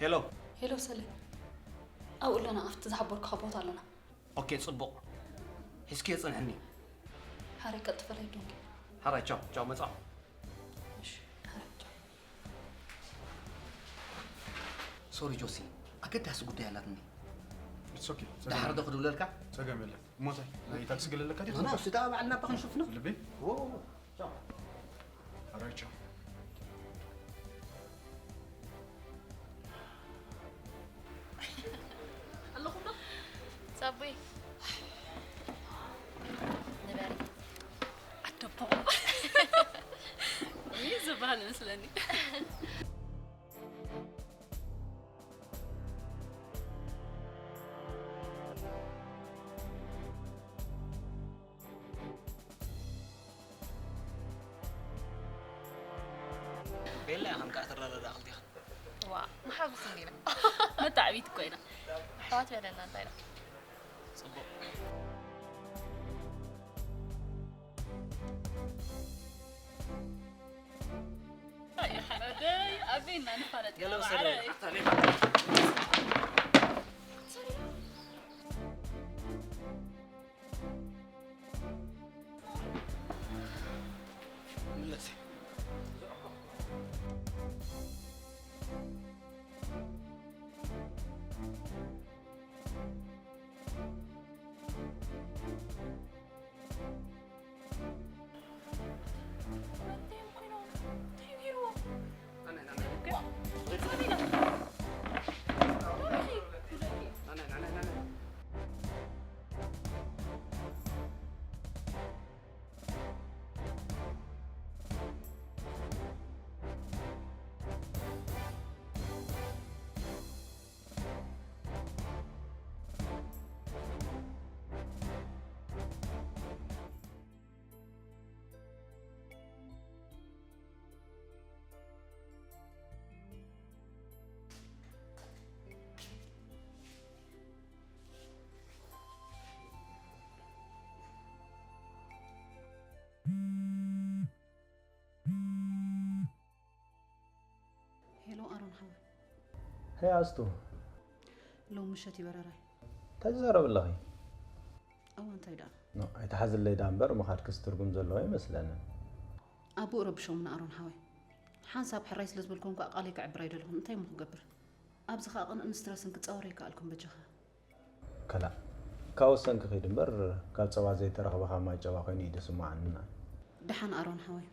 ሄሎ። ሄሎ ሰሌ፣ ኣብኡ ኣለና፣ ኣብቲ ዝሓበርኩኻ ቦታ ኣለና። ኦኬ፣ ጽቡቕ። ሒዝክዮ ጽንሕኒ። ሓራይ ቀልጥፈለይ ዶንኪ። ሓራይ፣ ቻው፣ ቻው፣ መጻኹ። እሺ፣ ሓራይ ቻው። ሶሪ ጆሲ፣ ኣገዳሲ ጉዳይ ኣላትኒ። It's okay. ዳሕር ዶ ክድውለልካ? ጸገም የለን። እሞ እንታይ? ናይ ታክሲ ገለለካ ድዩ? ኖ፣ ኖ፣ እሱ ተባባዕልና እባ ክንሽፍኖ። ልቢ? ዎ፣ ዎ፣ ዎ። ቻው። ሓራይ ቻው። ኣለኹም ዶ? ሳቡይ ንበሪ። ዓደቦ። ይህ ዝበሃል መስለኒ። ቤላ ኢኻን ከዓ ትረዳዳእ ክልቴኻ። ዋ መሓዙስ እንዲና። መታዕቢት እኮ ኢና። ኣሕዋት በለና እንታይ ኢና። ጽቡቕ። ኣይ ሓረደይ ኣቤና ንፋለጥ ኢና ገለ ማዕረ። ውሰደለይ። ምለሲ። ሄሎ ኣሮን ሓወይ። ሄይ ኣስቱ፣ ሎም ምሸት ይበረራይ። እንታይ ትዛረቢ ኣለኺ? እዋ እንታይ ደኣ? ኖ፣ ኣይትሓዝለይ ደኣ እምበር ምኻድክስ ትርጉም ዘለዎ ኣይመስለንን። ኣቦኡ ረብሾምና ኣሮን ሓወይ። ሓንሳብ ሕራይ ስለ ዝበልኩም ከኣ ቃለይ ከዕብር ኣይደለኹን። እንታይ እሞ ክገብር? ኣብዚ ከኣ ቅንእን ስትረስን ክጻወር ኣይከኣልኩን በጃኻ። ከላእ፣ ካብ ወሰንኪ ኺድ እምበር ካብ ጸባ ዘይተረኽበ ካብ ማይ ጨባ ኮይኑ እዩ ዝስምዓኒ። ደሓን ኣሮን ሓወይ።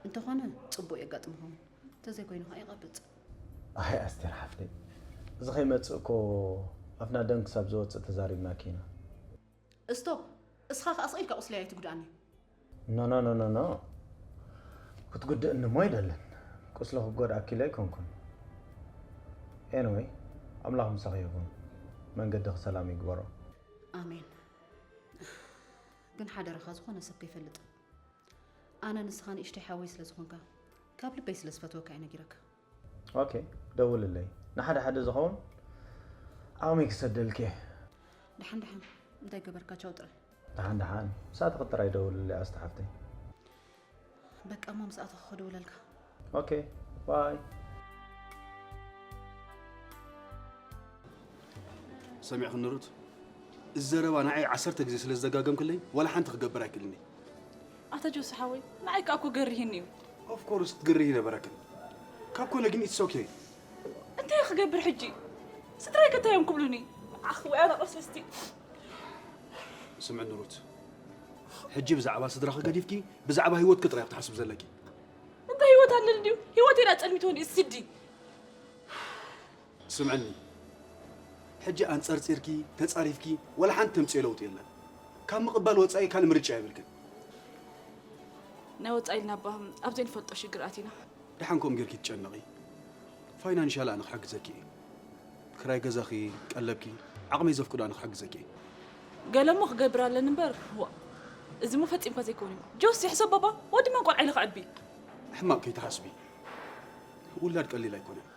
እንተኾነ ጽቡቕ የጋጥም ይኸውን። እንተዘይኮይኑ ከኣ ይቐብጽ። ኣይ ኣስቴር ሓፍተይ፣ እዚ ከይመጽእ እኮ ኣፍና ደም ክሳብ ዝወጽእ ተዛሪብናኪ ኢና። ስቶፕ! እስኻ ከኣ ስቕ ኢልካ ቁስለይ ኣይትጉድኣኒ። ኖ ኖ ኖ ኖ ኖ፣ ክትጉድእኒ እሞ ኣይደልን። ቁስሊ ክጎድኣኪ ኢለ ኣይኮንኩን። ኤንወይ፣ ኣምላኽ ምሳኺ ይኹን፣ መንገድኺ ሰላም ይግበሮ። ኣሜን። ግን ሓደራኻ ዝኾነ ሰብ ከይፈልጥ። ኣነ ንስኻ ንእሽተይ ሓወይ ስለ ዝኾንካ፣ ካብ ልበይ ስለ ዝፈትወካ እየ ነጊረካ። ኦኬ፣ ደውልለይ። ንሓደ ሓደ ዝኸውን ዓቕመይ ክሰደልኪ እየ። ደሓን ደሓን፣ እንታይ ገበርካ? ቻው ጥራይ። ደሓን ደሓን፣ ምሳትኺ ጥራይ ደውልለይ ኣስቲ ሓፍተይ። በቃ እሞ ምስ ኣተኹ ክድውለልካ። ኦኬ፣ ባይ። ሰሚዕኽኒ ሩት፣ እዚ ዘረባ ንዓይ ዓሰርተ ግዜ ስለ ዝደጋገምክለይ ዋላ ሓንቲ ክገብር ኣይክእልን እየ። ኣታ ጆሲ ሓወይ፣ ንዓይ ከኣ እኮ ገሪህኒ እዩ። ኦፍ ኮርስ ክትገርሂ ነበረክን። ካብ ኮነ ግን ኢትስ ኦኬ። እንታይ ክገብር ሕጂ? ስድራይ ከ እንታይ እዮም ክብሉኒ? ኣኽ ወይ ኣነ ቅስስቲ። ስምዕኒ ሩት፣ ሕጂ ብዛዕባ ስድራኺ ገዲፍኪ ብዛዕባ ህይወትኪ ጥራይ ክትሓስቢ ዘለኪ። እንታይ ህይወት ኣለኒ ድዩ? ህይወተይ ዳ ጸልሚትዎ ንእስዲ። ስምዕኒ፣ ሕጂ ኣንጸርጺርኪ ተጻሪፍኪ ዋላ ሓንቲ ተምጽኦ ለውጢ የለን። ካብ ምቕባል ወጻኢ ካልእ ምርጫ የብልክን። ናይ ወጻኢ ኢልና እባ ኣብ ዘይንፈልጦ ሽግር ኣቲና። ደሓን ከምኡ ጌርኪ ትጨነቒ። ፋይናንሻል ኣነ ክሕግዘኪ እየ። ክራይ ገዛኺ፣ ቀለብኪ፣ ዓቕመይ ዘፍቅዶ ኣነ ክሕግዘኪ እየ። ገለ እሞ ክገብር ኣለኒ እምበር፣ ዋ፣ እዚ እሞ ፈጺምካ ዘይከውን እዩ። ጆሲ፣ ሕሰብ ባባ፣ ወዲ መን ቆልዓ ኢለ ክዕቢ? ሕማቕ ከይትሓስቢ። ውላድ ቀሊል ኣይኮነን።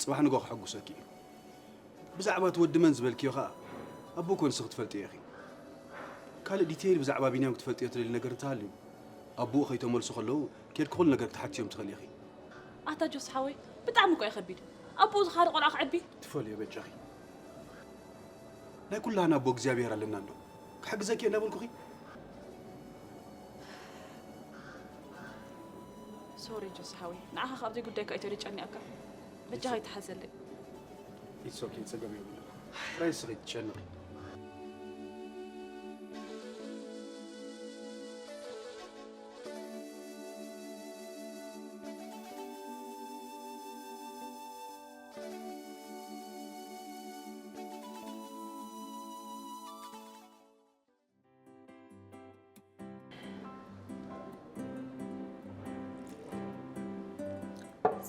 ጽባሕ ንጎ ክሕጉሰኪ እዩ። ብዛዕባ እቲ ወዲ መን ዝበልክዮ ኸኣ፣ ኣቦ ኮንሲ ክትፈልጥዮ ኢኺ። ካልእ ዲቴይል ብዛዕባ ቢንያም ክትፈልጥዮ ትደልዩ ነገር እንተሃልዩ፣ ኣቦኡ ከይተመልሱ ከለዉ፣ ኬድኪ ኩሉ ነገር ክትሓትዮም ትኽእሊ ኢኺ። ኣታ ጆሲ ሓወይ፣ ብጣዕሚ እኮ እዩ ከቢድ። ኣቦኡ ዝኻደ ቆልዓ ክዕቢ? ትፈልዮ በጃኺ። ናይ ኩላህና ኣቦ እግዚኣብሔር ኣለና እንዶ። ክሕግዘኪ እየ እናበልኩኺ። ሶሪ ጆስ ሓወይ፣ ንዓኻ ካብዚ ጉዳይ ከይተሪጨኒኣካ። በጃኻ ይተሓዘለይ። It's okay፣ ጸገም የብሉን። ጥራይ ንስኺ ትጨነቒ።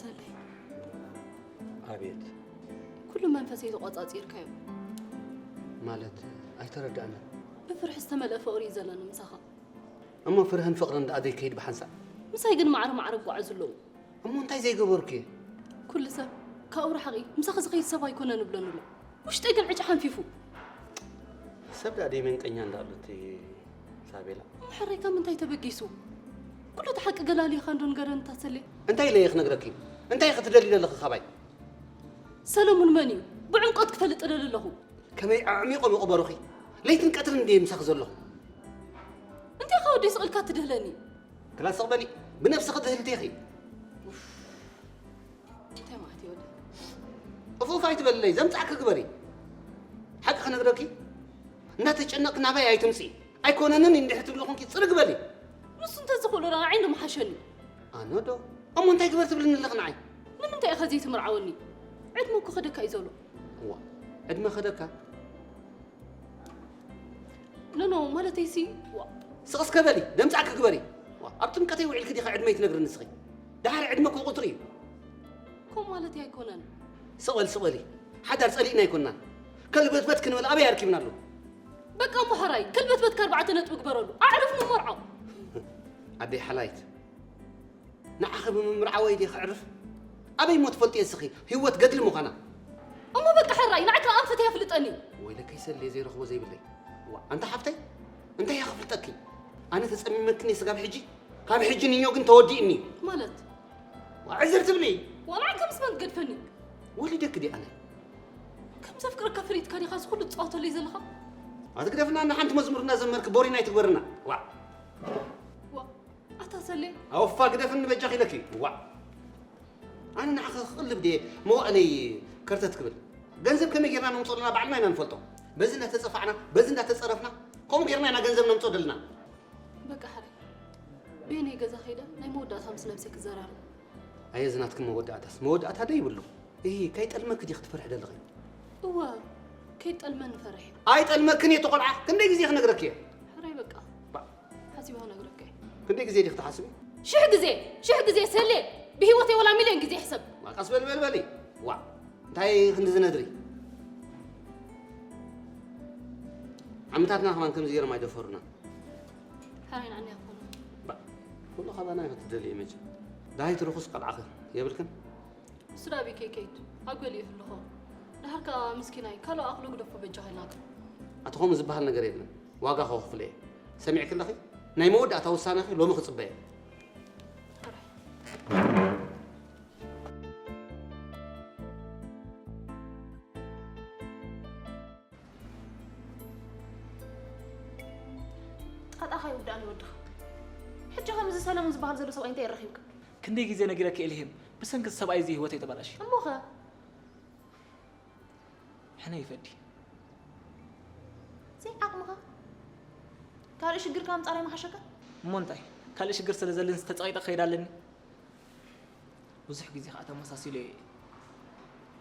ሰሌ፣ ኣቤት። ኩሉ መንፈሰይ ተቖጻጺርካዮ። ማለት ኣይተረዳእንን። ብፍርሒ ዝተመልአ ፍቕሪ እዩ ዘለኒ ምሳኻ። እሞ ፍርህን ፍቕርን ደኣ ዘይከይድ ብሓንሳእ? ምሳይ ግን ማዕረ ማዕረ ይጓዓዙ ኣለዉ። እሞ እንታይ ዘይገበርኩ እየ? ኩሉ ሰብ ካብኡ ርሓቒ፣ ምሳኺ ዝኸይድ ሰብ ኣይኮነን እብለኒ ኣሎ። ውሽጠይ ግን ዕጫ ሓንፊፉ። ሰብ ደኣ ደይመንቀኛ እንዳኣሉት ሳቤላ። እሞ ሕራይ ካብ ምንታይ ተበጊሱ? ኩሉ እቲ ሓቂ ገላሊኻ እንዶ ንገረኒ እታ ሰሌ። እንታይ ኢለ እየ ክነግረኪ? እንታይ ክትደሊ ዘለኺ ካባይ? ሰለሙን መን እዩ? ብዕምቆት ክፈልጥ እደሊ ኣለኹ። ከመይ ኣዕሚቖም ይቕበሩኺ? ለይትን ቀትርን እንድየ ምሳኺ ዘለኹ። እንታይ ኢኻ ወደይ ስቕ ኢልካ ትድህለኒ? ክላ ስቕ በሊ፣ ብነብስኺ ድህልቲ ኢኺ። እንታይ ማለት እዩ ወደ? እፍ እፍ ኣይትበልለይ፣ ዘምጻእኪ ግበሪ። ሓቂ ክነግረኪ፣ እናተጨነቕኪ ናባይ ኣይትምጺ። ኣይኮነንን እንድሕር ትብሊ ኾንኪ ጽርግ በሊ። ንሱ እንተዝኽእሎ ደኣ ንዓይ እንደምሓሸኒ። ኣነ ዶ? እሞ እንታይ ግበር ትብልኒ ኣለኺ ንዓይ? ንምንታይ ኢኻ ዘይትምርዓወኒ? ዕድመ እኮ ከደካ እዩ ዘሎ። እዋ፣ ዕድመ ከደካ? ኖ፣ ኖ፣ ማለተይሲ፣ ዋ። ስቕ እስከ በሊ፣ ደምጻዕኪ ግበሪ። ዋ፣ ኣብ ጥምቀተይ ውዒልኪ ዲኻ ዕድመይ ትነግርኒ ንስኺ? ደሓር ዕድመ እኮ ቁጽሪ እዩ። ከምኡ ማለተይ ኣይኮነን። ስቕ በሊ፣ ስቕ በሊ። ሓዳር ጸሊእና ኣይኮንናን። ከልበትበት ክንብል ኣበይ ኣርኪብና ኣሎ? በቃ እሞ ሕራይ፣ ከልበትበትካ ኣርባዕተ ነጥቢ ግበረሉ። ኣዕርፍ ንመርዖ። ኣደይ ሓላይት፣ ንዓኺ ብምምርዓወይ ድየ ከዕርፍ? ኣበይ እሞ ትፈልጥዮ እስኺ ህይወት ገድሊ ምዃና? እሞ በቃ ሕራይ፣ ንዓካ ኣንፈተይ ኣፍልጠኒ። ወይለከይ ሰሌ ዘይረኽቦ ዘይብለይ። ዋ፣ ኣንታ ሓፍተይ፣ እንታይ እየ ክፍልጠኪ? ኣነ ተጸሚመክን እየ ስጋብ ሕጂ፣ ካብ ሕጂ ንዮ ግን ተወዲእኒ። ማለት? ዋ፣ ዕዝር ትብሊ? ዋላ ከምስ መን ትገድፈኒ? ወሊደኪ ድየ ኣነ? ከም ዘፍቅረካ ፈሊጥካ ዲኻ እዚ ኩሉ ትጻወተለይ ዘለኻ? ኣቲ ግደፍና፣ ንሓንቲ መዝሙር እናዘመርኪ ቦሪና ኣይትግበርና። ዋ። ዋ፣ ኣታ ሰሌ። ኣወፋ ግደፍኒ በጃኺ ኢለኪ። ዋ። ኣነ ንዓኺ ክቕልብ ድየ መዋእለይ ከርተት ክብል? ገንዘብ ከመይ ጌርና ነምጽኦ ኣለና ባዕልና ኢና ንፈልጦ። በዚ እናተጸፋዕና፣ በዚ እናተጸረፍና፣ ከምኡ ጌርና ኢና ገንዘብ ነምጽኦ ደለና። በቃ ሕራይ። በየነይ ገዛ ከይደ ናይ መወዳእታ ምስ ነብሰይ ክዘራረብ። ኣየ እዚ ናትክን መወዳእታስ፣ መወዳእታ ዶ ይብሉ? እሂ፣ ከይጠልመኪ ዲኺ ትፈርሒ ደለኺ? እወ፣ ከይጠልመኒ ፈሪሐ። ኣይጠልመክን እየ እቲ ቆልዓ፣ ክንደይ ግዜ ክነግረኪ እየ? ሕራይ በቃ። ባ- ሓሲበ ክነግረካ እየ። ክንደይ ግዜ ዲኺ ትሓስቢ? ሽሕ ግዜ፣ ሽሕ ግዜ ሰሌ፣ ብህይወተይ ወላ ሚልዮን ግዜ ሕሰብ። ዋ፣ ቀስ በል በል በሊ። ዋ፣ እንታይ ክንዲ ዝነድሪ? ዓመታትና ከማን ከምዚ ገይሮም ኣይደፈሩና። ሕራይ ንዓኒ ኣይኮኑን። ባ፣ ኩሉ ካባና ኢኺ ትደልዪ መቸም። ደሃይቲ ርኹስ ቆልዓኺ የብልክን? ስድራ ቤት ከይከይድ ኣብ ገሊኡ ይህልኾ። ደሓር ከኣ ምስኪናይ ካልእ ኣኽሎ ግደፎ በጃኻ ኢልናካ። ኣቲ ከምኡ ዝበሃል ነገር የለን። ዋጋ ከኽፍሎ እየ። ሰሚዕኪ ኣለኺ? ናይ መወዳእታ ውሳነኺ ሎሚ ክጽበ እየ። ጣጣኻ ይውዳእን ይወድኻ። ሕጂ ከምዚ ሰለሙን ዝበሃል ዘሎ ሰብኣይ እንታይ ረኺብካ? ክንደይ ግዜ ነጊረኪ እየ ልሄም፣ ብሰንኪ እዚ ሰብኣይ እዚ ህይወተይ ተበላሽዩ። እሞኸ? ሕነ ይፈዲ። ዘይዓቕምኻ ካልእ ሽግር ካብ ምጻእ ኣይምሓሸካ? እሞ እንታይ? ካልእ ሽግር ስለ ዘለንስ ተጸቒጠ ክኸይድ ኣለኒ? ብዙሕ ግዜ ከኣ ተመሳሲሉ እየ።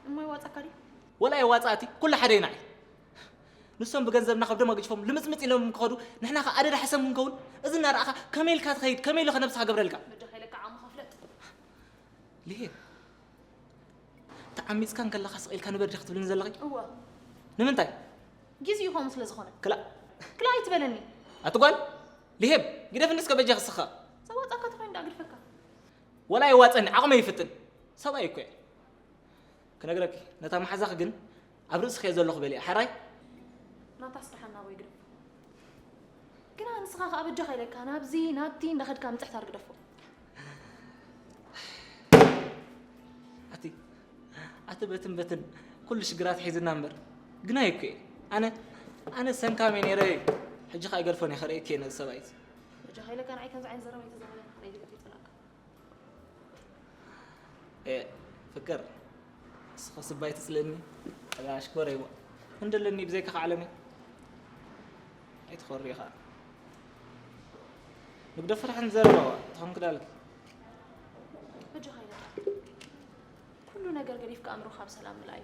እሞ ይዋጻካ ድዩ? ወላ የዋጻእቲ፣ ኩሉ ሓደ እዩ ንዓይ። ንሶም ብገንዘብና ከብዶም ኣግጅፎም ልምጽምጽ ኢሎም ክኸዱ፣ ንሕና ከኣ ኣደዳ ሕሰም ክንከውን፣ እዚ እናረኣኻ ከመይ ኢልካ ትኸይድ፣ ከመይ ኢሉ ከ ነብስኻ ገብረልካ? በጃኻ ኢለካ ዓቕምኻ ፍለጥ። ልሄም፣ ተዓሚጽካ እንከለኻ ስቕ ኢልካ ንበር ዲኻ ትብልኒ ዘለኺ? እወ። ንምንታይ? ግዜኡ ከምኡ ስለ ዝኾነ። ክላእ። ክላእ ኣይትበለኒ። ኣቲ ጓል፣ ልሄም፣ ግደፍኒ እስከ በጃኺ እስኻ። ዘዋጻእካ ተኾይኑ ደኣ ግድፈካ። ወላ የዋጸኒ፣ ዓቕመይ ይፍትን። ሰብኣይ እኮ እየ። ክነግረኪ፣ ነታ መሓዛኺ ግን ኣብ ርእስኺ እየ ዘለኹ በልያ፣ ሕራይ? ናታ ስራሕ ናባይ ግደፎ። ግና ንስኻ ከኣ በጃኻ ኢለካ ናብዚ ናብቲ እንዳኸድካ ምጽሕታር ግደፎ። ኣቲ፣ ኣቲ በትን በትን ኩሉ ሽግራት ሒዝና እምበር። ግናይ እኮ እየ። ኣነ ኣነ ሰንካም እየ ነይረ። ሕጂ ከኣ ይገድፎን እየ ከርእየኪ እየ ነዚ ሰብኣይ እዚ። በጃኻ ኢለካ ንዓይ ከምዚ ዓይነት ዘረባ ኣይተዛረበኒ፣ ከመይ ኢለ ይጸልኣካ? ኤ ፍቅር፣ ንስኺ ስባይ ትጽልእኒ? ኣጋ ኣሽኮረይዋ። እንደለኒ ብዘይካ ዓለመይ። ኣይትኾሪ ኢኻ። ንግደፍ ፍርሕን ዘረባዋ ትኾን ክዳልኪ። በጃኻ ኢለካ። ኩሉ ነገር ገዲፍካ ኣእምሮኻ ብሰላም ምልኣዩ።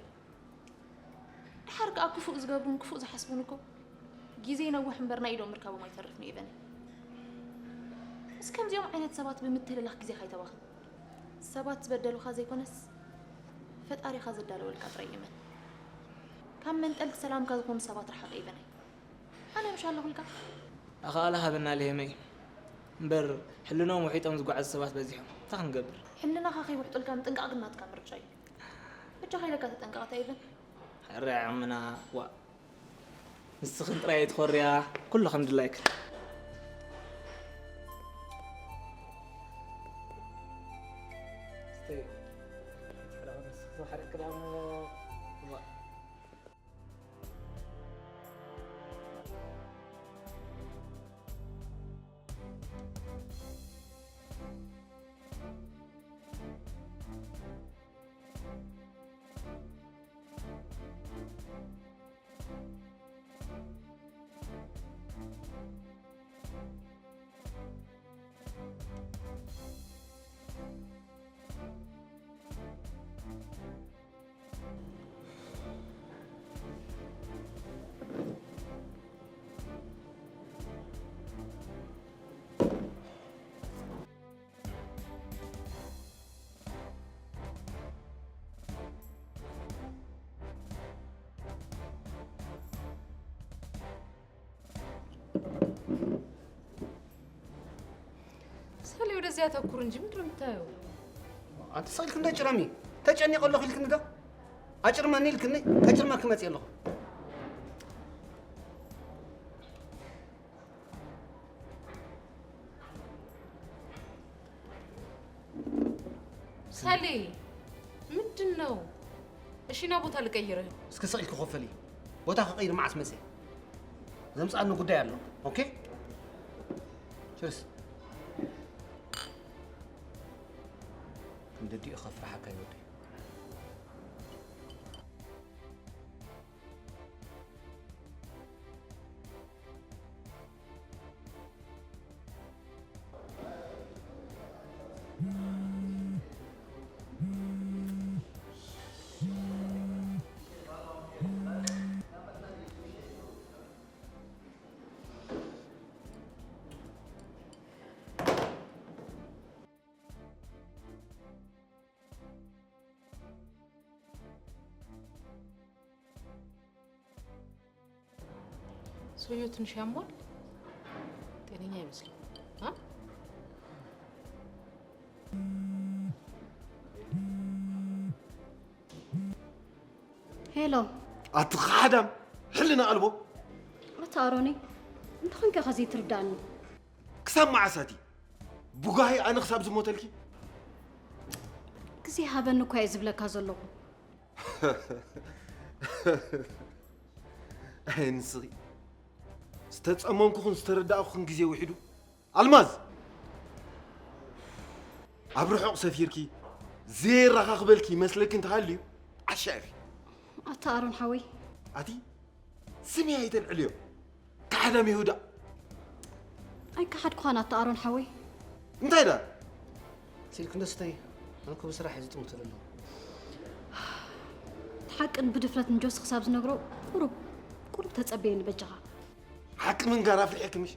ድሓር ከኣ ክፉእ ዝገብሩን ክፉእ ዝሓስቡን እኮ ግዜ ይነውሕ እምበር ናይ ኢዶም ምርካቦም ኣይተርፍን እዩ ኤቨን። ምስ ከምዚኦም ዓይነት ሰባት ብምትህልላኽ ግዜኻ ኣይተባኽን። ሰባት ዝበደሉኻ ዘይኮነስ ፈጣሪኻ ዘዳለወልካ ጥራይ እመን። ካብ መንጠልቲ ሰላምካ ዝኾኑ ሰባት ርሓቕ ኤቨን። ኣነ ምሽ ኣለኹልካ። ኣኻእላ ሃበና ለሄመይ። እምበር ሕልናኦም ውሒጦም ዝጓዓዙ ሰባት በዚሖም። እንታይ ክንገብር? ሕልናኻ ከይውሕጡልካ ምጥንቃቕ ግን ናትካ ምርጫ እዩ። በጃኻ ኢለካ ተጠንቀቕ ኣታ ኤቨን። ሕራይ ዓቕምና፣ ዋእ። ንስኽን ጥራይ ኣይትኾርያ፣ ኩሉ ከም ድላይክን። ስተይ፣ ሕራይ ንስኽ ዝሓርቅ ክዳን፣ ዋእ። ሰሌ፣ ወደዚያ ተኩር እንጂ ምንድን ነው የምታየው? ኣንቲ ስቕ ኢልክኒ ዶ ጭረሚ? ተጨኒቐ ኣለኹ ኢልክኒ ዶ? ኣጭርመኒ ኢልክኒ፣ ከጭርመኪ መፅእ ኣለኹ። ሰሌ፣ ምንድን ነው? እሺ፣ ና ቦታ ልቀይርህ። እስኪ ስቕ ኢልኪ ኮፍ በሊ። ቦታ ክቐይር መዓስ መፅእ? ዘምፅኣኒ ጉዳይ ኣሎ። ኦኬ? ችርስ። ክንዲ ዲኡ ከፍርሓካ ይወደይ። ሰውየው ትንሽ ያሟል። ጤነኛ አይመስልም። አ? ሄሎ። ኣቲ ኻሕዳም ሕልና ኣልቦ። ኣታ ኣሮኒ፣ እንታይ ኮንካ ከ ዘይትርዳእኒ? ክሳብ መዓስ ኣቲ ብጓሂ ኣነ ክሳብ ዝሞተልኪ? ግዜ ሃበኒ እኳ እየ ዝብለካ ዘለኹ። ኣይ ንስኺ፣ ዝተጸመምኩኽን ዝተረዳእኩኽን ግዜ ውሒዱ። ኣልማዝ፣ ኣብ ርሑቕ ሰፊርኪ ዘየራኻኽበልኪ ይመስለኪ እንተሃልዩ ዓሻ ኢኺ። ኣታ ኣሮን ሓወይ። ኣቲ ስሚ ኣይተልዕልዮ። ካሕዳም ይሁዳ። ኣይከሓድኩኻን ኣታ ኣሮን ሓወይ። እንታይ ደኣ? ስልክ እንዶ ስተይ፣ ኣነ እኮ ብስራሕ እየ ዝጥምቶ ዘለኹ። እቲ ሓቅን ብድፍረት ንጆሲ ክሳብ ዝነግሮ ቁሩብ፣ ቁሩብ ተጸበየኒ በጃኻ። ሓቂ ምንጋር ኣፍሪሕኪ ምሽ?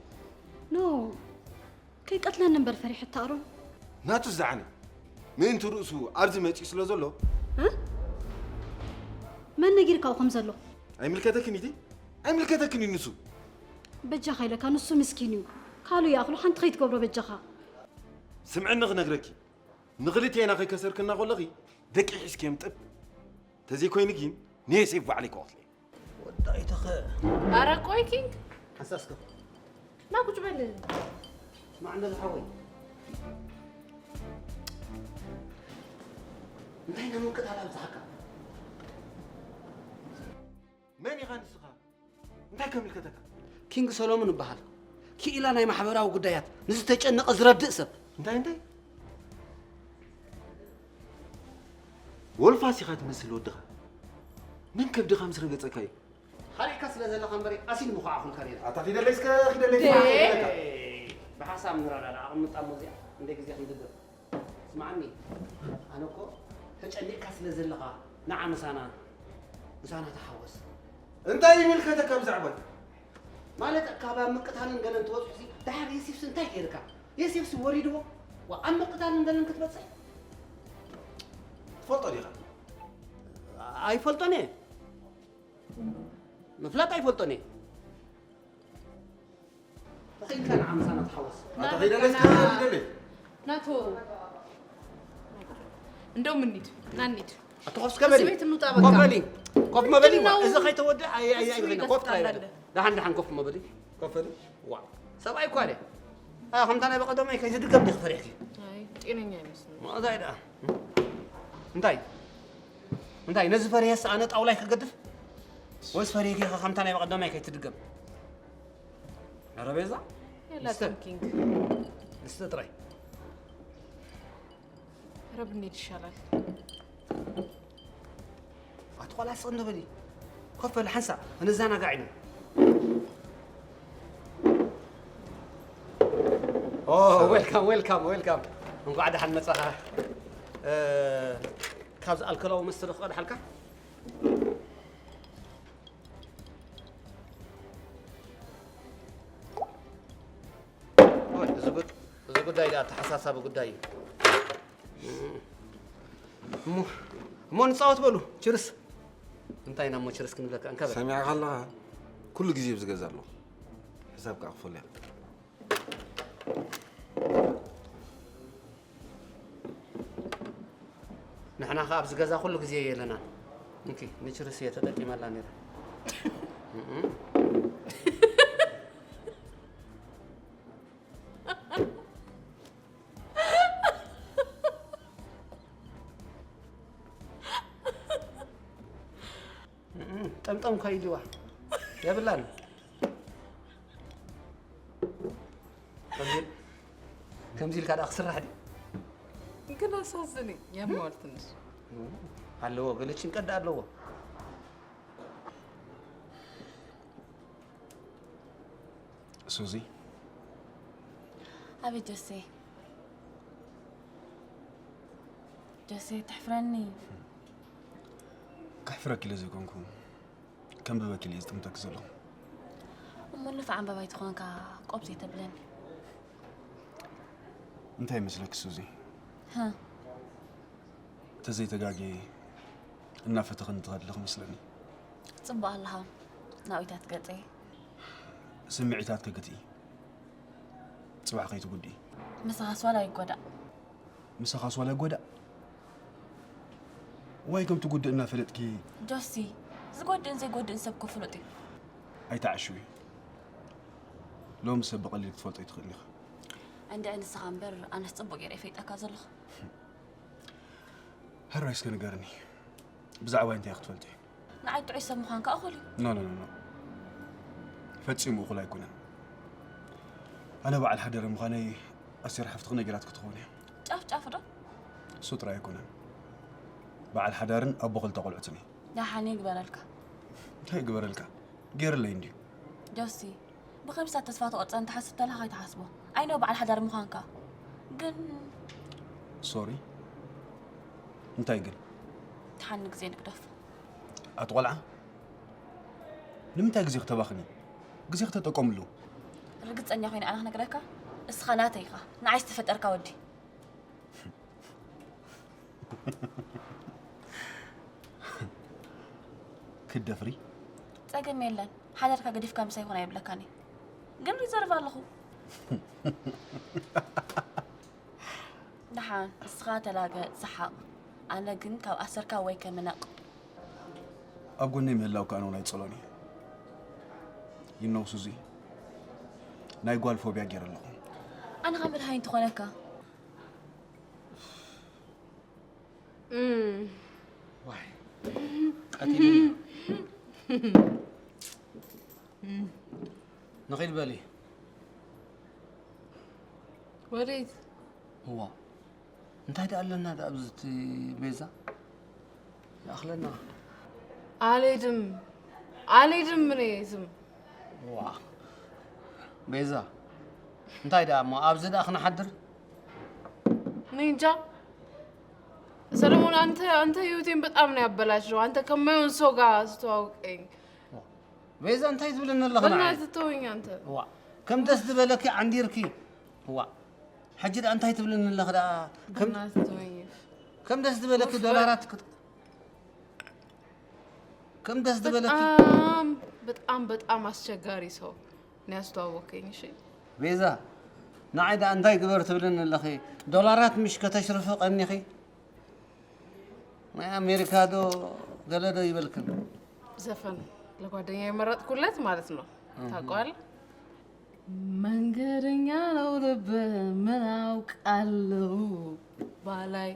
ኖ፣ ከይቀትለኒ እምበር ፈሪሐ ኣታ ኣሮን። ናቱ ዝዓነ ምእንቲ ርእሱ ኣብዚ መጺኡ ስለ ዘሎ። እ? መን ነጊርካኡ ከም ዘሎ? ኣይምልከተክን ኢቲ? ኣይምልከተክን እዩ ንሱ። በጃኻ ኢለካ፣ ንሱ ምስኪን እዩ። ካሉ ይኣኽሎ ሓንቲ ከይትገብሮ በጃኻ። ስምዕኒ ክነግረኪ፣ ንኽልቴና ከይከሰርክና ከለኺ ደቂ ሒዝኪ እዮም ጥብ። ተዘይኮይኑ ግን ንየሴፍ ባዕለይ ክቐትሎ እየ። ወዳኢተኸ። ኣረ ቆይ ኪንግ። ሓንሳስከ። ና ቁጭ በል። ስማዕ እንዶ ዝሓወይ። እንታይ ናይ ምቅታል ኣብዝሓካ? ንስኻ እንታይ ከምልከተካ? ኪንግ ሰሎሞን እበሃል። ክኢላ ናይ ማሕበራዊ ጉዳያት፣ ንዝተጨነቐ ዝረድእ ሰብ። እንታይ እንታይ? ወልፋስ ኢኻ ትመስል ወድኻ። መን ከብድኻ ምስ ረገጸካ እዩ? ሓሪቕካ ስለ ዘለኻ እምበር ኣሲድ ምኹዓኹልካ ነይረ። ኣታ ኪደለይ እስከ ኪደለይ እስከ ኪደለካ። ብሓሳብ ንረዳዳ ኣቕምጣ እሞ እዚኣ እንደ ግዜ ክንድገም። ስማዓኒ፣ ኣነ እኮ ተጨኒቕካ ስለ ዘለኻ ንዓ ምሳና፣ ምሳና ተሓወስ። እንታይ ይምልከተካ ብዛዕባይ? ማለት ካብ ኣብ ምቅታልን ገለን ትበጽሑሲ፣ ደሓር የሴፍሲ እንታይ ገይርካ? የሴፍሲ ወሪድዎ፣ ዋ፣ ኣብ ምቅታልን ገለን ክትበጽሕ? ትፈልጦ ዲኻ? ኣይፈልጦን እየ። ምፍላጥ ኣይፈልጦን እየ። ተኽኢልካ ንዓ ምሳና ተሓወስ። ኣታ ኸይደለስ ከይደለስ? ናቶ። እንደውም እንሂድ፣ ና እንሂድ። ኣቶ ኮፍ እስከ በሊ። ቤት እንውጣ በቃ። ኮፍ በሊ። ኮፍ መበሊ። ምንድን ነው? እዚ ከይተወደ ኣይ ኣይ ኣይ እሱ ኮፍ ጥራይ። ይደስታል። ደሓን ደሓን ኮፍ መበሊ። ኮፍ በሊ። ዋ። ሰብኣይ እኮ ኣለ። ኣ ከምታ ናይ በቀደማይ ከይትድገም ዲኽ ፈሪሕኪ? ኣይ ጤነኛ ኣይመስልም። ማእዛ ይዳ። እንታይ? እንታይ ነዚ ፈሪሄስ ኣነ ጣውላይ ክገድፍ? ወይስ ፈሪሄ ከምታ ናይ በቀደማይ ከይትድገም? ኧረ ቤዛ፣ የላትም ኪንግ። ንስተ ጥራይ። ኧረ ብንሄድ ይሻላል። ኣቲ ቆልዓ ስቕ እንዶ በሊ። ኮፍ በል ሓንሳእ፣ ክንዘናጋዕ ኢና። ኦ፣ ዌልካም፣ ዌልካም፣ ዌልካም። እንኳዕ ደሓን መጻኻ። እ፣ ካብዚ ኣልኮላዊ መስተ ዶ ክቐድሓልካ? ኦይ፣ እዚ ጉድ-፣ እዚ ጉዳይ ደኣ ኣተሓሳሳቢ ጉዳይ እዩ። እሞ፣ እሞ ንጻወት በሉ። ችርስ። እንታይ ኢና እሞ ችርስ ክንብለካ? እንካ በል። ሰሚዕካ ኣለኻ? ኩሉ ግዜ ኣብዚ ገዛ ኣለኹ። ሕሳብ ከኣ ክፈል እያ። ንሕና ኸኣ ኣብዚ ገዛ ኩሉ ግዜ የለናን። እንኪ፣ ንችርስ እየ ተጠቂመላ ነይረ። እም። እም፣ ጠምጠም እኳ ኢልዋ። የብላን። ከምዚ፣ ከምዚ ኢልካ ደኣ ክስራሕ ድዩ? ግን ኣሳዝን እዩ፣ የመዋል ትንሽ። ኣለዎ፣ ገለ ጭንቀት ደኣ ኣለዎ። ሱዚ። ኣቤት ጆሴ። ጆሴ፣ ተሕፍረኒ። ከሕፍረኪ ኢለ ዘይኮንኩ፣ ከንብበኪ ኢለ ዝጥምተኪ ዘለኹ። እሞ ንፉዕ ኣንባባይ ተኾንካ ቆብ ዘይተብለኒ። እንታይ ይመስለኪ ሱዚ? ሀ? ተዘይተጋግየ እናፈተኽኒ ትኸዲ ኣለኺ መስለኒ። ጽቡቕ ኣለኻ፣ ናዊታት ገጸይ። ስምዒታት ከግትኢ፣ ጽባሕ ከይትጉድኢ። ምሳኻስ ዋላ ይጎዳእ። ምሳኻስ ዋላ ይጎዳእ። ዋይ ከም ትጉድእ እናፈለጥኪ። ጆሲ፣ ዝጎድእን ዘይጎድእን ሰብ እኮ ፍሉጥ እዩ። ኣይትዓሽዊ። ሎሚ ሰብ ብቐሊል ክትፈልጦ ኣይትኽእልን ኢኻ። እንድዒ ንስኻ እምበር ኣነስ ጽቡቕ ገይረ እየ ፈይጠካ ዘለኹ። ሕራይ እስከ ንገርኒ፣ ብዛዕባይ እንታይ ክትፈልጢ? ንዓይ ጥዑይ ሰብ ምዃንካ እኹል እዩ። ኖ፣ ኖ፣ ኖ፣ ኖ። ፈጺሙ እኹል ኣይኮነን። ኣነ በዓል ሓዳር ምዃነይ ኣስቴር ሓፍትኺ ነጊራትኪ ትኸውን እያ። ጫፍ ጫፍ ዶ? እሱ ጥራይ ኣይኮነን። በዓል ሓዳርን ኣቦ ክልተ ቆልዑትን እየ። ደሓን ይግበረልካ። እንታይ ይግበረልካ? ገይርለይ እንድዩ። ጆሲ፣ ብኸምስታት ተስፋ ትቖርጸን ትሓስብ ተለኻ ኣይትሓስቦ። I know በዓል ሓዳር ምዃንካ። ግን ሶሪ። እንታይ ግን? ደሓን ንግዜ ንግደፎ። ኣቲ ቆልዓ፣ ንምንታይ ግዜ ክተባኽኒ? ግዜ ክተጠቀምሉ። ርግጸኛ ኮይነ ኣነ ክነግረካ፣ እስኻ ናተይ ኢኻ። ንዓይ ዝተፈጠርካ ወዲ። ክትደፍሪ? ጸገም የለን። ሓዳርካ ገዲፍካ ምሳይ ኩን ኣይብለካን እየ። ግን ሪዘርቭ ኣለኹ። ደሓን፣ ንስኻ ተላገጽ፣ ሰሓቕ። ኣነ ግን ካብ ኣሰርካ ወይ ከምነቕ። ኣብ ጎነይ ምህላው ከኣ ንውን ኣይጸሎን እዩ። You know ሱዚ፣ ናይ ጓል ፎብያ ገይረ ኣለኹ። ኣነ ኸኣ መድሃኒት ትኾነካ። እም። ዋይ፣ ቀቲሉኒ። ንኺድ በሊ። ወዴት? እዋ እንታይ ደኣ ኣለና ደኣ ኣብዚ እቲ ቤዛ ይኣኽለና። ኣልሄድም ኣልሄድም። እኔ ዝም ዋ ቤዛ እንታይ ደኣ እሞ ኣብዚ ደኣ ክንሓድር? እኔ እንጃ። ሰለሞን፣ አንተ አንተ ህይወቴን በጣም ነው ያበላሸው። አንተ ከማይሆን ሰው ጋር አስተዋውቀኝ። ቤዛ እንታይ ትብልን ኣለኺ ንዓይ? በእናትህ ተወኝ አንተ። ዋ ከም ደስ ዝበለኪ ዓንዲርኪ ዋ ሕጂ ደኣ እንታይ ትብልን ኣለኺ ደኣ? ከም በእናትህ ተወኝ። ከም ደስ ዝበለኪ ውፍ፣ ዶላራት ክጥ ከም ደስ ዝበለኪ በጣም በጣም በጣም አስቸጋሪ ሰው ነው ያስተዋወቀኝ። እሺ ቤዛ ንዓይ ደኣ እንታይ ግበር ትብልን ኣለኺ? ዶላራት ምሽ ከተሽርፊ ቀኒኺ ናይ ኣሜሪካ ዶ ገለ ዶ ይበልክን? ዘፈን ለጓደኛ የመረጥኩለት ማለት ነው። ታውቀዋለህ? መንገደኛ ነው ልብ ምን አውቃለሁ ባላይ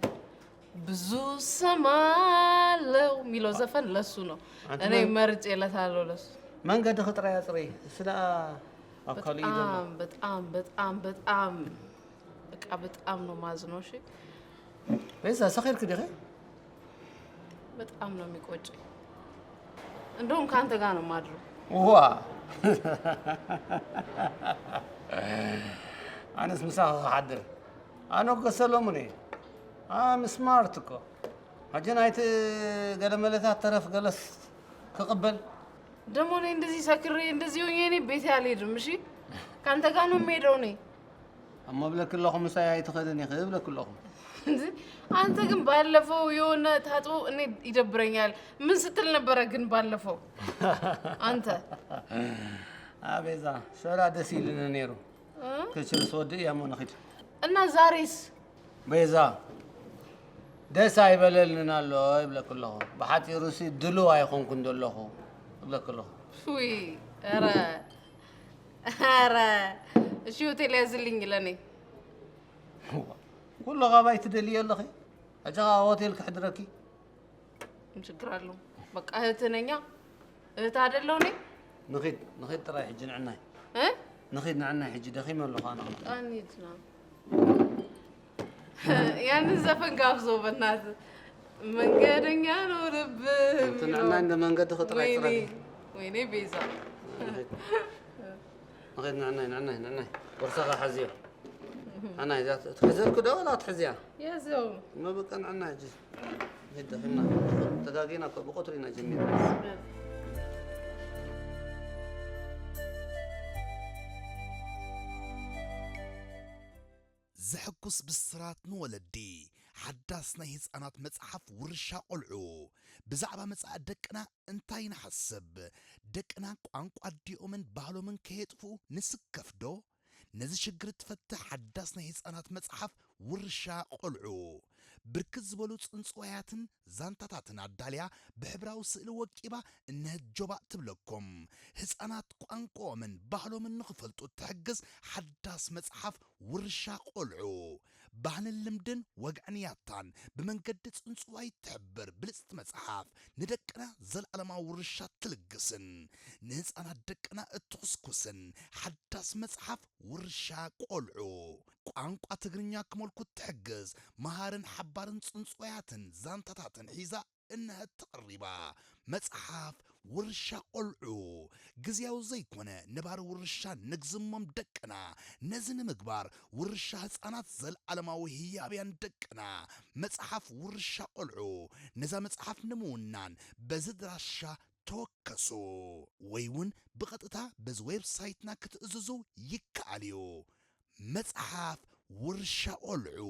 ብዙ ሰማለው የሚለው ዘፈን ለሱ ነው። አንተ እኔ መን- መርጬለታለሁ ለሱ። መንገድኺ ጥራይ ኣፅሪ። እሱ ደኣ ኣብ ካልእ እዩ ዘሎ። በጣም በጣም በጣም በጣም በቃ በጣም ነው ማዝነው። እሺ ቤዛ ሰኺርኪ ዲኺ? በጣም ነው የሚቆጨኝ። እንደውም ከአንተ ጋር ነው ማድረው። ዋ ኣነስ ምሳኺ ክሓድር። ኣነ እኮ ሰሎሙን እየ። ኣም ስማርት እኮ። ሕጂ ናይቲ ገለ መለታት ተረፍ ገለስ ክቕበል። ደግሞ እኔ እንደዚህ ሰክሬ እንደዚህ ሆኜ እኔ ቤቴ አልሄድም። እሺ ከአንተ ጋር ነው የምሄደው እኔ። እሞ እብለኪ ኣለኹ ምሳይ ኣይትኸድን ኢኺ እብለኪ ኣለኹ። እንጂ አንተ ግን ባለፈው የሆነ ታጥቦ እኔ ይደብረኛል። ምን ስትል ነበረ ግን ባለፈው አንተ? ኣቤዛ ሸራ ደስ ኢልኒ ነይሩ። እ? ክችልስ ወዲ እያ እሞ ንኺድ። እና ዛሬስ? ቤዛ ደስ ኣይበለልንን ኣሎ ይብለኪ ኣለኹ። ብሓፂሩሲ ድሉው ኣይኾንኩን ዘለኹ ይብለኪ ኣለኹ። ውይ ኧረ ኧረ እሺ ሆቴል ያዝልኝ ለኔ። ኩሉ ካባይ ትደልዮ ኣለኺ። ሕጂ ኸዓ ሆቴል ክሕድረኪ። ምን ችግር አለው? በቃ እህትህ ነኛ። እህትህ አይደለሁ እኔ? ንኺድ ንኺድ ጥራይ ሕጂ ንዕናይ። እ? ንኺድ ንዕናይ ሕጂ ደኺመ ኣለኹ ኣነ። በቃ እንሂድ ነው። ያንን ዘፈን ጋብዞ በእናትህ። መንገደኛ ነው ልብ እቲ ንዕናይ እንደ መንገዲ ክጥራይ ወይኔ ጥራይ። ወይኔ ቤዛ። ንኺድ ንዕናይ ንዕናይ ንዕናይ። ቦርሳኻ ሓዝዮ። ንዕናይ እዛ ትሕዘልኩ ዶ ወላ ትሕዝያ? ያዘው። እሞ በቃ ንዕናይ ሕጂ። ንደኺምና። ተጋጊና እኮ ብቐትሩ ኢና ጀሚርና። ዘሐጉስ ብስራት ንወለዲ። ሓዳስ ናይ ህጻናት መጽሓፍ ውርሻ ቆልዑ። ብዛዕባ መጻኢ ደቅና እንታይ ንሓስብ? ደቅና ቋንቋ ኣዲኦምን ባህሎምን ከየጥፍኡ ንስከፍ ዶ? ነዚ ሽግር እትፈትሕ ሓዳስ ናይ ህጻናት መጽሓፍ ውርሻ ቆልዑ። ብርክት ዝበሉ ጽንጽዋያትን ዛንታታትን ኣዳልያ ብሕብራዊ ስእሊ ወቂባ እነሀት ጆባእ ትብለኩም። ህጻናት ቋንቋኦምን ባህሎምን ንኽፈልጡ እትሕግዝ ሓዳስ መጽሓፍ ውርሻ ቆልዑ። ባህልን ልምድን ወግዕን ያታን ብመንገዲ ጽንጽዋይ እትሕብር ብልጽቲ መጽሓፍ ንደቅና ዘለኣለማዊ ውርሻ እትልግስን ንህጻናት ደቅና እትኹስኩስን ሓዳስ መጽሓፍ ውርሻ ቆልዑ። ቋንቋ ትግርኛ ክመልኩ እትሕግዝ መሃርን ሓባርን ጽንጽዋያትን ዛንታታትን ሒዛ እነሀት ተቐሪባ። መጽሓፍ ውርሻ ቆልዑ ግዝያዊ ዘይኮነ ነባሪ ውርሻ ነግዝሞም ደቅና። ነዚ ንምግባር ውርሻ ህጻናት ዘለዓለማዊ ህያብያን ደቅና። መጽሓፍ ውርሻ ቆልዑ ነዛ መጽሓፍ ንምውናን በዚ ድራሻ ተወከሱ ወይ እውን ብቐጥታ በዚ ዌብሳይትና ክትእዝዙ ይከኣል እዩ። መጽሓፍ ውርሻ ቆልዑ።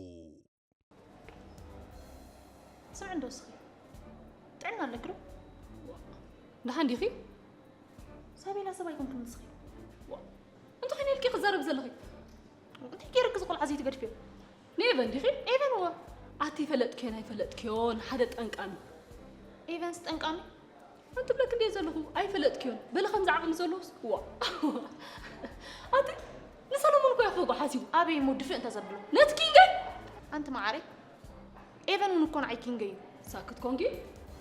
ስምዒ እንዶ እስኺ ጥዕና ኣለኪ ዶ? ደሓን ዲኺ? ሳቤላ ሰብ ኣይኮንክን ንስኺ። እንተኾይነ ኢልኪ ክዛረብ ዘለኺ? እንታይ ገይርኪ እዚ ቆልዓ እዚ ትገድፍዮ? ንኤቨን ዲኺ? ኤቨን እወ። ኣቲ ፈለጥክዮን ኣይፈለጥክዮን ሓደ ጠንቃሚ። ኤቨንስ ጠንቃሚ? ኣቲ ብለክ እንዲየ ዘለኹ ኣይፈለጥክዮን። በለ ከምዚ ዓቕሚ ዘለዎስ? ዋ። ኣቲ ንሰለሞን እኮ ያፈጎ ሓሲቡ። ኣበይ እሞ ድፍእ እንተ ዘብሎ? ነቲ ኪንገ? ኣንቲ መዓረይ ኤቨን እውን እኮ ንዓይ ኪንገ እዩ። ሳክት ኮንኪ?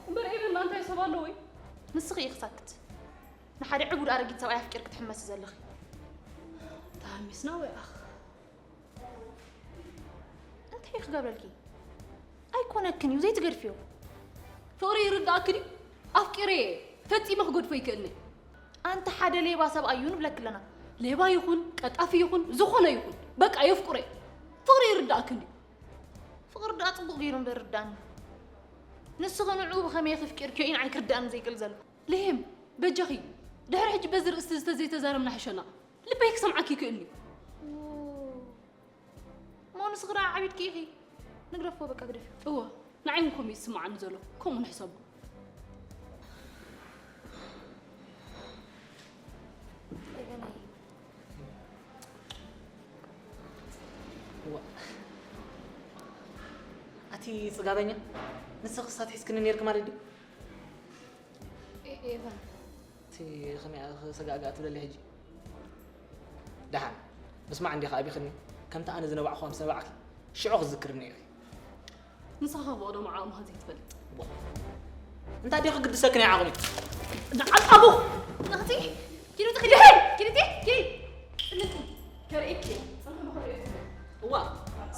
እምበር ኤቨን ንኣንታይ ሰብ ኣለዎ እዩ? ንስኺ ኢኺ ሳክት። ሓደ ዕቡድ ኣረጊት ሰብኣይ ኣፍቂርኪ ትሕመሲ ዘለኺ። ተሃሚስና ወይ ኣኽ? እንታይ እዩ ክገብረልኪ? ኣይኮነክን እዩ ዘይትገድፍዮ። ፍቕሪ ይርዳእኪ ድዩ? ኣፍቂረ እየ። ፈጺመ ክገድፎ ይክእልኒ። ኣንቲ ሓደ ሌባ ሰብኣይ እዩ ንብለኪ ኣለና። ሌባ ይኹን ቀጣፊ ይኹን ዝኾነ ይኹን በቃ የፍቅሮ እየ። ፍቕሪ ይርዳእኪ ድዩ? ፍቕሪ ደኣ ጽቡቕ ገይሩ እምበር ርዳእኒ። ንስኺ ንዕኡ ብኸመይ ከፍቂርክዮ እዩ ንዓይ ክርዳእኒ ዘይክእል ዘሎ። ልሄም፣ በጃኺ ድሕሪ ሕጂ በዚ ርእስቲ ዝተዘይተዛረብና ሕሸና። ልበይ ክሰምዓኪ ይክእል እዩ። እሞ ንስኺ ደኣ ዓቢድኪ ኢኺ። ንግደፎ በቃ ግደፊ። እወ፣ ንዓይ እውን ከምኡ እዩ ዝስምዓኒ ዘሎ። ከምኡ ንሕሰቦ። እዋ። ኣቲ ጽጋበኛ፣ ንስኺ ክሳት ሒዝክኒ ነይርኪ ማለት ድዩ? ኤ-፣ ኤቫን። እቲ ኸመይ ሰጋእጋእ ትብለለይ ሕጂ? ደሓን፣ ምስማዕ እንዲኻ ኣቢኽኒ፣ ከምቲ ኣነ ዝነባዕኹዋ ምስ ነባዕኪ፣ ሽዑ ክትዝክርኒ ኢኺ። ንስኻ ፈቕዶ መዓቕ ምዃን ዘይትፈልጥ። ቦ። እንታይ ድዩ ክግድሰኪ ናይ ዓቕሚ? ንዓል ኣቦ! ናቲ! ኪዱ ትኽዲ! ኪዱ ቲ! ኪዱ! ጽልቲ! ከርእየኪ! ጽንሒ መኸሪ እዋ!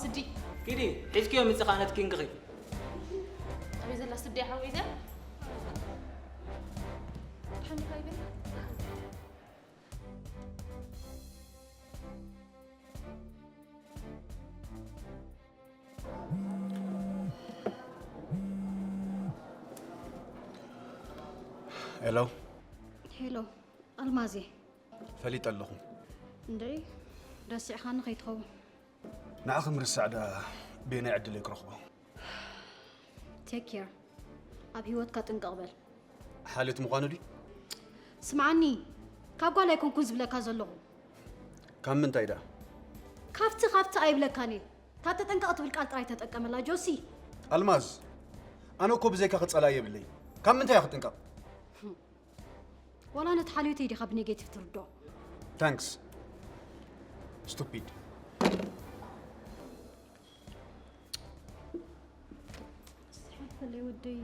ስዲ! ኪዲ! ሒዝክዮ ምጽኻ ነት ኪንግኺ! ኣበይ ዘላ ስዲ ሓወይ እዚኣ? ሓኒኻ ይብል? ሄሎ። ሄሎ ኣልማዜ። ፈሊጠ ኣለኹ። እንድዒ ረሲዕኻኒ ከይትኸውን። ንዓኺ ምርሳዕ ደኣ በየናይ ዕድለይ ክረኽቦ? ቴክ ኬር። ኣብ ህይወትካ ጥንቅቕ በል። ሓልዮት ምዃኑ ድዩ? ስምዓኒ፣ ካብ ጓል ኣይኮንኩን ዝብለካ ዘለኹ። ካብ ምንታይ ደኣ? ካብቲ ካብቲ ኣይብለካን እየ። እታ ተጠንቀቕ ትብል ቃል ጥራይ ተጠቀመላ ጆሲ። ኣልማዝ፣ ኣነ እኮ ብዘይካኺ ጸላኢ የብለይን። ካብ ምንታይ እየ ክጥንቀቕ? ዋላ ነቲ ሓልዮተይ ዲኻ ብኔጌቲቭ ትርድኦ? ታንክስ ስቱፒድ። እስሓፈለይ ወደይ።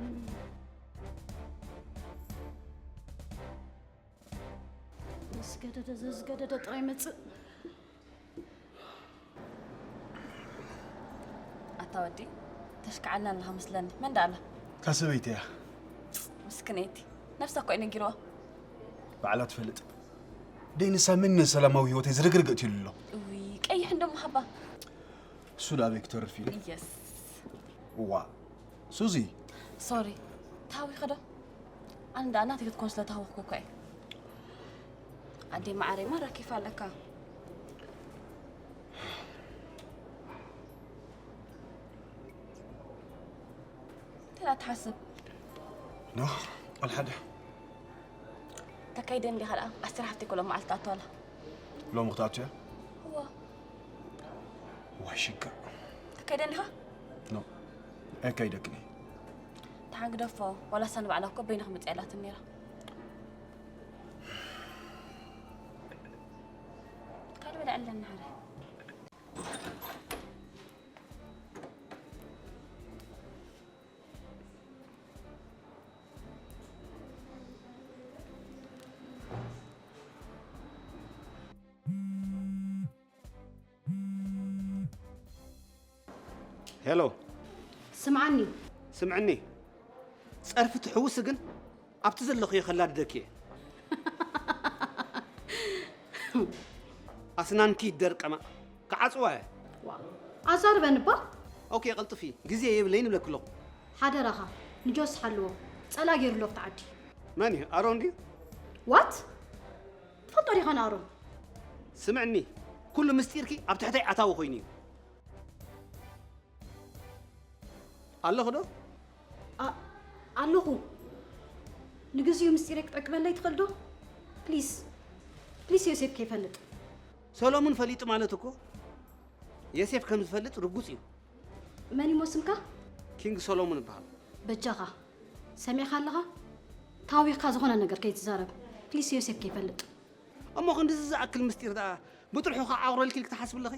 ምስ ገደደ ዘዝገደደ ጥራይ መጽእ። ኣታ ወዲ ተሽክዓልና ኣለኻ መስለኒ። መን ደኣ ኣላ? እታ ሰበይቲ እያ። ምስክነይቲ ነብሳ እኮ እዩ ነጊርዋ። ባዕላ ትፈልጥ። ደይ ንሳ ምን ሰላማዊ ህይወተይ ዝርግርግ እትይሉ ኣሎ። እውይ ቀይሕ እንደሞ ሃባ። እሱ ደኣ ኣበይ ክተርፍ ኢሉ። የስ። እዋ ሱዚ። ሶሪ ታዊኸ ዶ? ኣነ ደኣ ናተይ ክትኮን ስለ ታወኽኩ እኮ እየ። ኣደይ መዓረይ ማራ ኬፍ ኣለካ። እንታይ ደኣ ትሓስብ? ኖ ኣልሓደ። ተካይደ እንዲኻ ደኣ ኣስቴር ሓፍተይ እኮ ሎም መዓልቲ ትኣቱ ኣላ። ሎሚ ክትኣቱ እያ? እዋ። ዋይ ሽግር። ተካይደ እንዲኻ? ኖ ኣይካይደክን እየ። ተሓንግደፎ ዋላ እሳ ንባዕላ እኮ በይና ክመፅእ ኢላትኒ ነይራ። ካልእ በልዐለን ንሓረ። ሄሎ ስምዓኒ ስምዕኒ፣ ጸርፊ ትሕውሲ ግን ኣብቲ ዘለኽዮ ከላድደኪ እየ። ኣስናንኪ ይደርቀማ፣ ክዓጽዋ እየ። ዋ ኣዛርበኒ እባ። ኦኬ ቀልጥፊ፣ ግዜ የብለይን እብለኪ ኣለኹ። ሓደራኻ ንጆስ ሓልዎ፣ ጸላ ገይሩ ኣሎ ኣብቲ ዓዲ። መን እዩ? ኣሮን ድዩ? ዋት? ትፈልጦ ዲኻ ንኣሮን? ስምዕኒ፣ ኩሉ ምስጢርኪ ኣብ ትሕተይ ኣታዊ ኮይኑ እዩ። ኣለኹ ዶ? ኣለኹ። ንግዚኡ ምስጢረይ ክትዕቅበለይ ትኽእል ዶ? ፕሊስ ፕሊስ ዮሴፍ ከይፈልጥ። ሰሎሙን ፈሊጡ ማለት እኮ ዮሴፍ ከም ዝፈልጥ ርጉጽ እዩ። መን እሞ ስምካ? ኪንግ ሰሎሙን እበሃል። በጃኻ ሰሚዕካ ኣለኻ? ታዊኽካ ዝኾነ ነገር ከይትዛረብ ፕሊስ ዮሴፍ ከይፈልጥ። እሞ ክንድዚ ዝኣክል ምስጢር ደኣ ብጥርሑ ክዓቑረልኪ ኢልኪ ትሓስቢ ኣለኺ?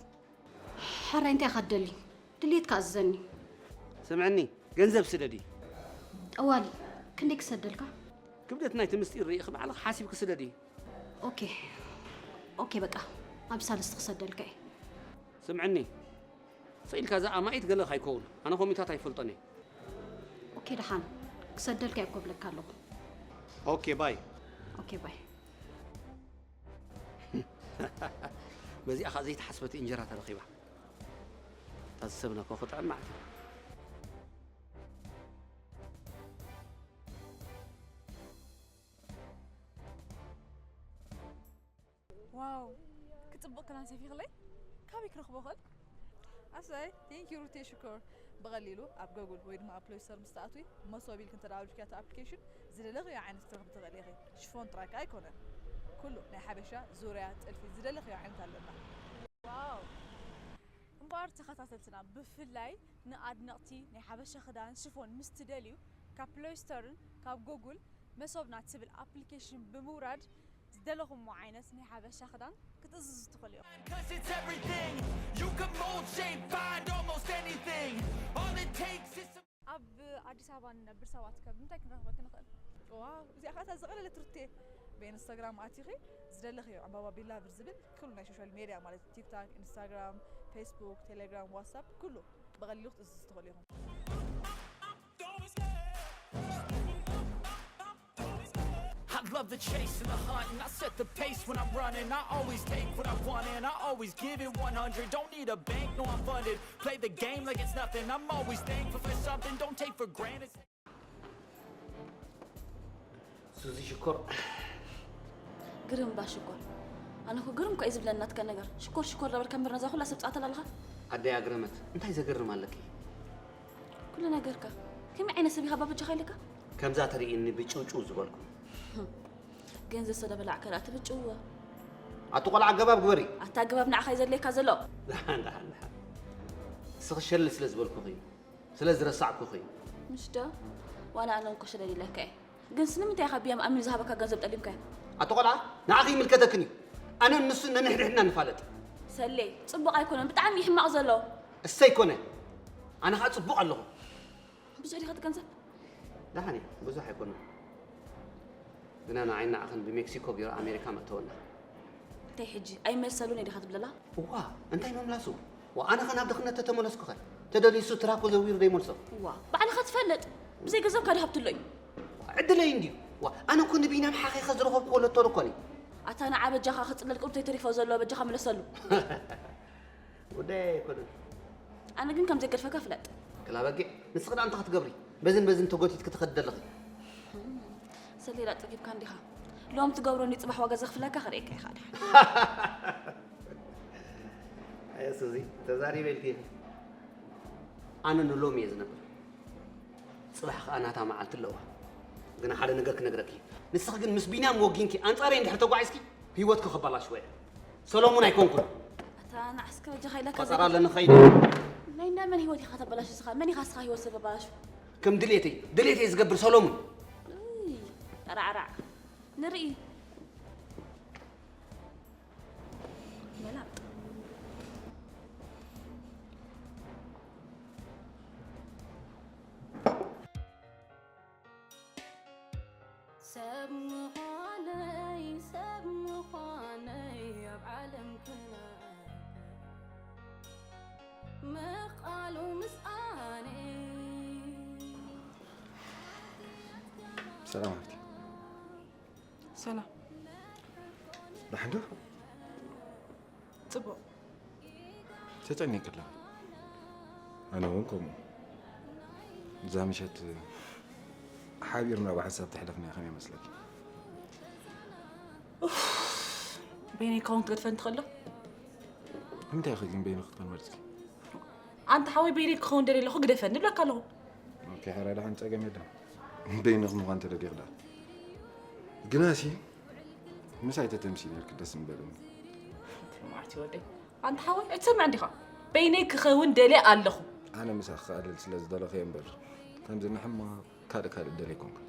ሕራይ እንታይ ኢኻ ትደሊ? ድሌትካ ኣዝዘኒ። ስምዕኒ፣ ገንዘብ ስደዲ። ጠዋሊ፣ ክንደይ ክሰደልካ? ክብደት ናይቲ ምስጢር ርኢኺ ባዕልኺ ሓሲብኪ ስደዲ። ኦኬ ኦኬ፣ በቃ ኣብ ሳልስቲ ክሰደልካ እየ። ስምዕኒ፣ ስቕ ኢልካ እዛ ኣማኢት ገለ ካይከውን፣ ኣነ ከምኡታት ኣይፈልጦን እየ። ኦኬ ደሓን፣ ክሰደልካ እየ እኮ እብለካ ኣለኹ። ኦኬ ባይ። ኦኬ ባይ። በዚኣ ኸኣ ዘይተሓስበት እንጀራ ተረኺባ። እታ ዝሰብነኮ ክጥዕም ማለት እዩ። ዋው፣ ክጽብቕ ክዳን ሰፊኽለይ? ካበይ ክረኽቦ ኽእል? ኣሰይ፣ thank you ሩቴ ሽኮር። ብቐሊሉ ኣብ ጎጉል ወይ ድማ ኣብ ፕሌይ ስቶር ምስ ትኣትዊ፣ መሶብ ኢልኪ እንተ ደኣ ኣውሪድክያ እቲ ኣፕሊኬሽን፣ ዝደለኽዮ ዓይነት ክትረኽቢ ትኽእሊ ኢኺ። ሽፎን ጥራይ ከኣ ኣይኮነን። ኩሉ ናይ ሓበሻ፣ ዙርያ፣ ጥልፊ፣ ዝደለኽዮ ዓይነት ኣለና። ዋው! እምበኣር ተኸታተልትና፣ ብፍላይ ንኣድነቕቲ ናይ ሓበሻ ክዳን ሽፎን ምስ ትደልዩ፣ ካብ ፕሌይ ስቶርን ካብ ጎጉል መሶብና ትብል ኣፕሊኬሽን ብምውራድ ዝደለኹሞ ዓይነት ናይ ሓበሻ ክዳን ክትእዝዙ ትኽእሉ ኢኹም። Cause it's everything. You can mold, shape, find almost anything. All it takes is some ኣብ ኣዲስ ኣበባ ንነብር ሰባት ከ ብምንታይ ክንረኽበኪ ንኽእል? ዋው፣ እዚኣ ኸኣ እታ ዝቐለለት ሩቴ። ብኢንስታግራም ኣቲኺ ዝደለኽዮ ዕምባባ ቢላቨር ዝብል ኩሉ ናይ ሶሻል ሜድያ ማለት ቲክታክ፣ ኢንስታግራም፣ ፌስቡክ፣ ቴሌግራም፣ ዋትሳፕ ኩሉ ብቐሊሉ ክትእዝዙ ትኽእሉ ኢኹም። I love the chase and the hunt, and I set the pace when I'm running. I always take what I want, and I always give it one hundred. Don't need a bank, no, I'm funded. Play the game like it's nothing. I'm always thankful for something. Don't take for granted. ሱዚ ሽኮር። ግርም እባ ሽኮር። ኣነ እኮ ግርም እኮ እዩ ዝብለኒ ናትካ ነገር። ሽኮር ሽኮር ዳበልካ እምበር ነዛ ኩላ ሰብ ትጻተል ኣለኻ። ኣደይ ኣግረመት፣ እንታይ ዘገርም ኣለኪ? ኩሉ ነገርካ ከመይ ዓይነት ሰብ ኢኻ ባበጃኻ ኢለካ? ከምዛ ተርእይኒ ብጭውጭው ዝበልኩ። ግን ዘሰደበላዕካ ደኣ ትብጭውዋ። ኣቲ ቆልዓ ኣገባብ ግበሪ። ኣታ ኣገባብ ንዓኻ እዩ ዘድልየካ ዘሎ። ደሓን ደሓን ደሓን። ንስኺ ሸል ስለ ዝበልኩኺ፣ ስለ ዝረሳዕኩኺ። ምሽ ዶ? ዋላ ኣነ እውን ኮሸለል ኢለካ እየ። ግን ስለምንታይ ኢኻ ብያም ኣሚኑ ዝሃበካ ገንዘብ ጠሊምካዮ? ኣቲ ቆልዓ ንዓኺ ይምልከተክን እዩ። ኣነን ንሱን ነንሕድሕድና ንፋለጥ። ሰሌ ጽቡቕ ኣይኮነን፣ ብጣዕሚ እዩ ሕማቕ ዘሎ። እሰይ ኮነ፣ ኣነ ኸዓ ጽቡቕ ኣለኹ። ብዙሕ ዲኻ ትገንዘብ? ደሓን እዩ፣ ብዙሕ ኣይኮነን። ግና ንዓይን ንዓኽን ብሜክሲኮ ገይሩ ኣሜሪካ መእተወና። እንታይ ሕጂ ኣይመሰሉን እየ ዲኻ ትብለላ? እዋ እንታይ ምምላሱ? ዋ ኣነ ኸ ናብ ድኽነት ተተመለስኩኸ? ተደልዩ እሱ ትራኮ ዘዊሩ ዘይመልሶ? እዋ ባዕልኻ ትፈልጥ። ብዘይ ገንዘብካ ድሃብትሎ እዩ። ዕድለይ እንድዩ። ዋ ኣነ እኮ ንቢንያም ሓኺኸ ዝረኸብኩዎ ሎቶሪ እኮ ነይ። ኣታ ንዓ በጃኻ ክጽለል ቁርተይ ተሪፎ ዘሎ በጃኻ ምለሰሉ። ጉዳይ ኣይኮነን። ኣነ ግን ከም ዘይገድፈካ ፍለጥ። ክላ በጊዕ ንስኺ ደኣ እንታይ ክትገብሪ? በዝን በዝን ተጎቲትኪ ትኸዲ ዘለኺ። ሰሌዳ ጠጊብካ እንዲኻ። ሎም ትገብሮ እንዲ ጽባሕ ዋጋ ዘኽፍለካ ክርእየካ ኢኻ ድሓን። ኣየ ሱዚ ተዛሪበ ኢልኪ ኢኺ። ኣነ ንሎም እየ ዝነብር። ጽባሕ ከኣ ናታ መዓልቲ ኣለዋ። ግና ሓደ ነገር ክነግረኪ። ንስኺ ግን ምስ ቢንያም ወጊንኪ ኣንጻረይ እንድሕር ተጓዒዝኪ ህይወትኪ ከባላሽወ እየ። ሰሎሙን ኣይኮንኩን። ኣታ ንዓስከ በጃኻ ኢለካ ቆጸራ ኣለኒ ኸይድ። ናይ እንዳ መን ህይወት ኢኻ ተበላሽ እስኻ? መን ኢኻ እስኻ ህይወት ሰብ ኣበላሹ? ከም ድሌተይ ድሌተይ ዝገብር ሰሎሙን። እይ፣ ጠራዕራዕ ንርኢ። መላጥ። ሰብ ምዃነይ ሰብ ምዃነይ ኣብ ዓለም ክነብር ምቓሉ ምስኣነይ ሰላም ሓፍቲ። ሰላም። ደሓን ዶ? ጽቡቕ። ተጨኒቂ ኣለኺ። ኣነ እውን ከምኡ። እዛ ምሸት ሓቢርና ብሓንሳብ ተሕለፍናያ ከመይ ይመስለኪ? በይነይ ክኸውን ትገድፈኒ ትኽእል ዶ? ንምንታይ ኢኺ ግን በይንኺ ክትኮኒ መሪጽኪ? ኣንታ ሓወይ በይነይ ክኸውን ደልየ ኣለኹ ግደፈኒ እብለካ ኣለኹ። ኦኬ፣ ሓራይ ደሓን ጸገም የለን። በይንኺ ምዃን ተደሊኺ ደኣ። ግናሲ ምሳይ ተተምሲ ነርኪ ደስ ምበለኒ። ማርቲ ወደይ ኣንታ ሓወይ ኣይትሰምዕ እንዲኻ? በይነይ ክኸውን ደልየ ኣለኹ። ኣነ ምሳኺ ክኣልል ስለ ዝደለኹ እየ እምበር ከምዚ ንሕማቕ ካልእ ካልእ ደልየ ኣይኮንኩን።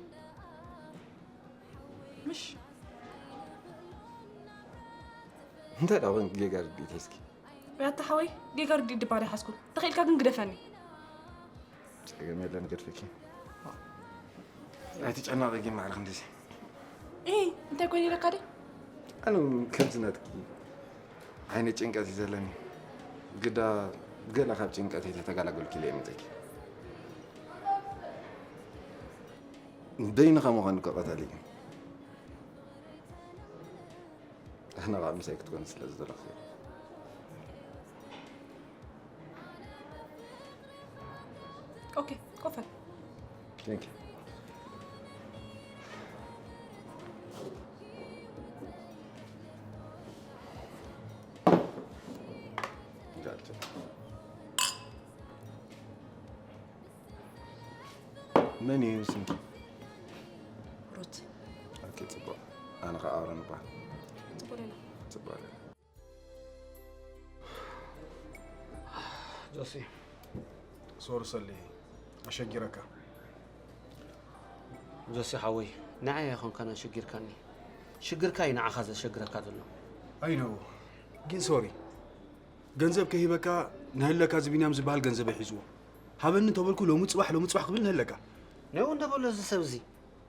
ምሽ እንታይ ደኣ ኮንኪ ጌጋ ርድኢት ሒዝኪ? ኣታ ሓወይ ጌጋ ርድኢት ድባል ኣይሓዝኩን። ተኽኢልካ ግን ግደፈኒ። ጸገም የለን እገድፈኪ። ኣይትጨነቒ ግን ባዕልኺ እንደዚ። እ እንታይ ኮይኑ ኢለካ ድዩ? ኣነ እውን ከምዚ ናትኪ ዓይነት ጭንቀት እዩ ዘለኒ። ግዳ ገለ ካብ ጭንቀተይ ተተገላገልኩ ኢለ እየ መፂእኪ። በይንኻ ምዃን እኮ ቀታሊ እዩ። ኣነ ከዓ ምሳይ ክትኮኒ ስለ ዝደለኹ እየ። ኦኬ፣ ኮፈል። Thank you. Gotcha. መን እዩ ስምኪ? ሩት። ኦኬ፣ ጽቡቕ። ኣነ ኸዓ ኣሮን እበሃል። ጽቡቕ ሌላ። ጽቡቕ ሌላ። ጆሲ ሶሪ ሰሌ ኣሸጊረካ። ጆሲ ሓወይ፣ ንዓይ ኣይኮንካን ኣሸጊርካኒ። ሽግርካ እዩ ንዓኻ ዘሸግረካ ዘሎ። I know ግን ሶሪ። ገንዘብ ከይህበካ ንሀለካ እዚ ቢንያም ዝበሃል ገንዘበይ ሒዝዎ። ሃበኒ እንተበልኩ ሎሚ ፅባሕ ሎሚ ፅባሕ ክብል ንሀለካ። ንዑ እንደ በሎ እዚ ሰብ እዚ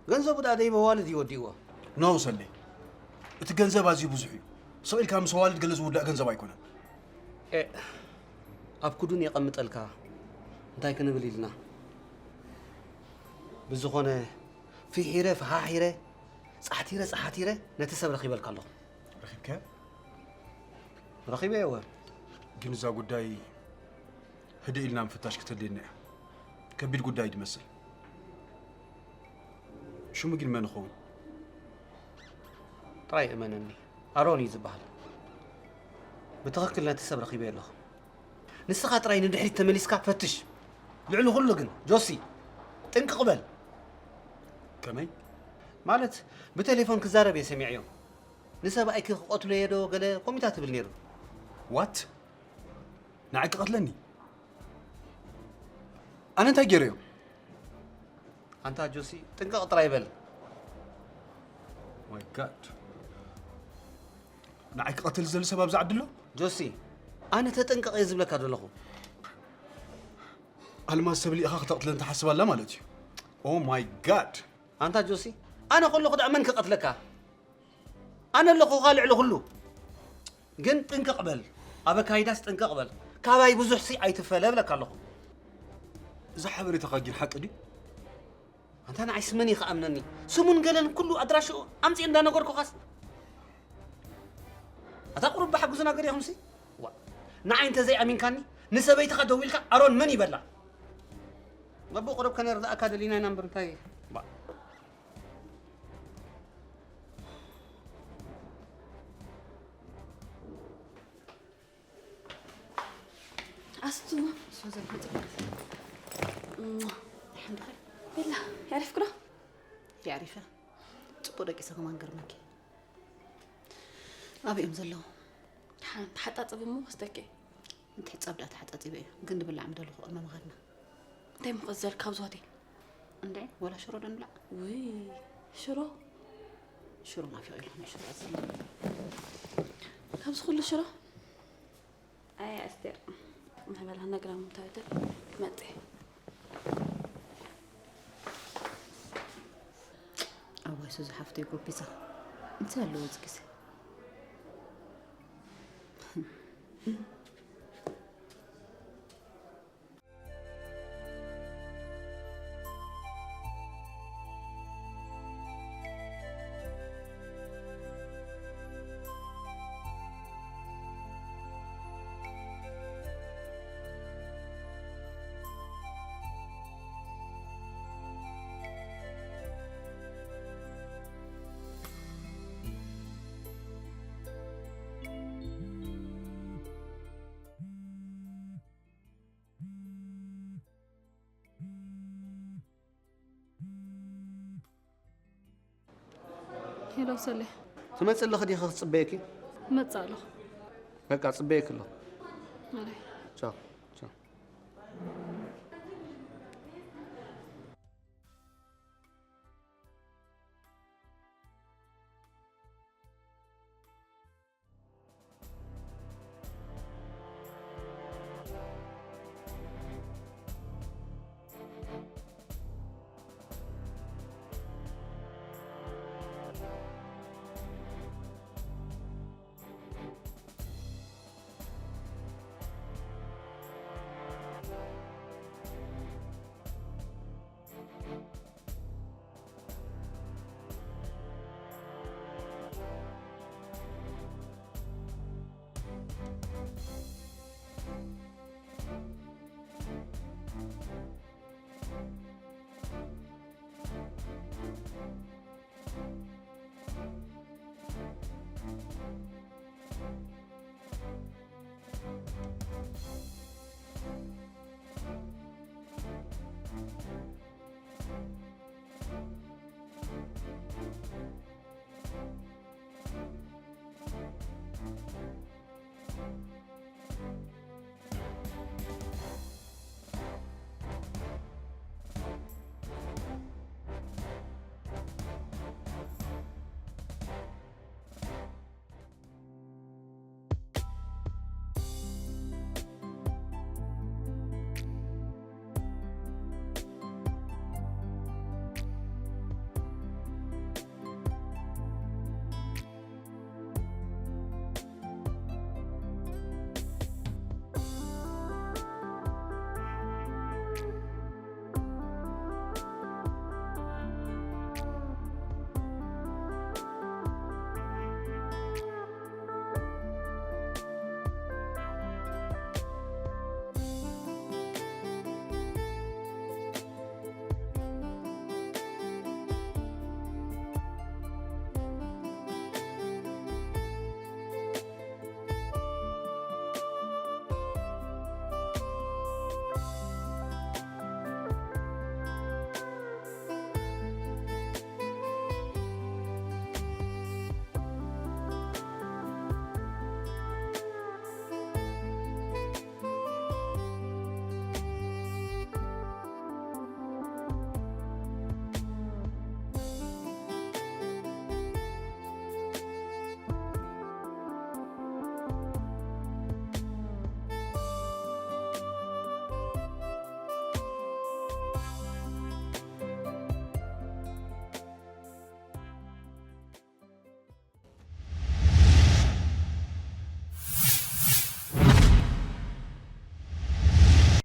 ገንዘቡ ደኣ ደይበ ዋልድ እዩ ወዲእዎ። No ሰሌ፣ እቲ ገንዘብ ኣዝዩ ብዙሕ እዩ። ስቕ ኢልካ ምስ ኣዋልድ ገለ ዝውዳእ ገንዘብ ኣይኮነን። ኤእ፣ ኣብ ክዱን የቐምጠልካ እንታይ ክንብል ኢልና። ብዝኾነ ፍሒረ ፈሓሒረ ፃሕቲረ ፃሓቲረ ነቲ ሰብ ረኺበልካ ኣለኹ። ረኺብካዮ? ረኺበዮ እወ። ግን እዛ ጉዳይ ህድእ ኢልና ምፍታሽ ክትህልየና እያ። ከቢድ ጉዳይ እዩ ዝመስል። ሽሙ ግን መን ይኸውን? ጥራይ እመነኒ፣ ኣሮን እዩ ዝበሃል። ብትኽክል ነቲ ሰብ ረኺበዮ ኣለኹ። ንስኻ ጥራይ ንድሕሪት ተመሊስካ ፈትሽ። ልዕሊ ኩሉ ግን ጆሲ ጥንቅቕ በል። ከመይ? ማለት ብቴሌፎን ክዛረብ እየ ሰሚዐዮ። ንሰብኣይኪ ክቐትሎ እየ ዶ ገለ ኮሚታ ትብል ነይሩ። What? ንዓይ ክቐትለኒ? ኣነ እንታይ ገይረዮ? ኣንታ ጆሲ ጥንቅቕ ጥራይ በል። My God። ንዓይ ክቐትል ዝደሊ ሰብ ኣብዚ ዓዲ ኣሎ? ጆሲ ኣነ ተጠንቀቕ እየ ዝብለካ ዘለኹ። ኣልማዝ ሰብ ልኢኻ ክተቕትለን ትሓስብ ኣላ ማለት እዩ። Oh my God። ኣንታ ጆሲ ኣነ ከለኹ ደኣ መን ክቐትለካ? ኣነ ኣለኹኻ ልዕሊ ኩሉ። ግን ጥንቅቕ በል፣ ኣብ ኣካይዳስ ጥንቅቕ በል። ካባይ ብዙሕሲ ኣይትፈለ እብለካ ኣለኹ። እዚ ሓበሬታኻ ግን ሓቂ ድዩ? ኣንታ ንዓይስ መን እዩ ክኣምነኒ? ስሙን ገለን ኩሉ ኣድራሽኡ ኣምፅእ እንዳነገርኩኻስ። ኣታ ቁሩብ ብሓጉዝና ገዲኹምሲ። ዋ፣ ንዓይ እንተዘይኣሚንካኒ ንሰበይትኻ ደዊልካ ኣሮን መን ይበላ? በቦ ቁሩብ ከነርድኣካ ደሊና ኢና እምበር እንታይ። ባ- ኣስቱ ሶዘን መጽእ ሓንድኸ ቤላ ያሪፍክዶ? የዕሪፈ ጽቡቅ ደቂሰ ከማን ገርመኪ። ኣበይ እዮም ዘለዉ? ደሓን ተሓጻጽቢ እሞ ወስደኪ። እንተ ሕጻብ ደኣ ተሓጻጺበ እዩ ግን ንብላዕ ምደለኹ እመ ምኻድና። እንታይ ምኸዘል ካብዚ ሆቴል? እንደ ወላ ሽሮ ደንብላዕ። ውይ ሽሮ ሽሮ ናፊቕ ኢሉ ናይ ሽሮ ኣዘ ካብዚ ኩሉ ሽሮ ኣይ ኣስቴር ንሕበላ ነግራ ምታይተ መጤ ኣዋይ ሱዚ ሓፍተይ ጎቢዛ እንታይ ኣለዎ እዚ ግዜ ሄሎ ሰሌ። ትመጽእ ኣለኺ ዲኺ ክጽበየኪ? እመጽእ ኣለኹ። በቃ ጽበየኪ ኣለኹ። ኣላይ። ቻው ቻው።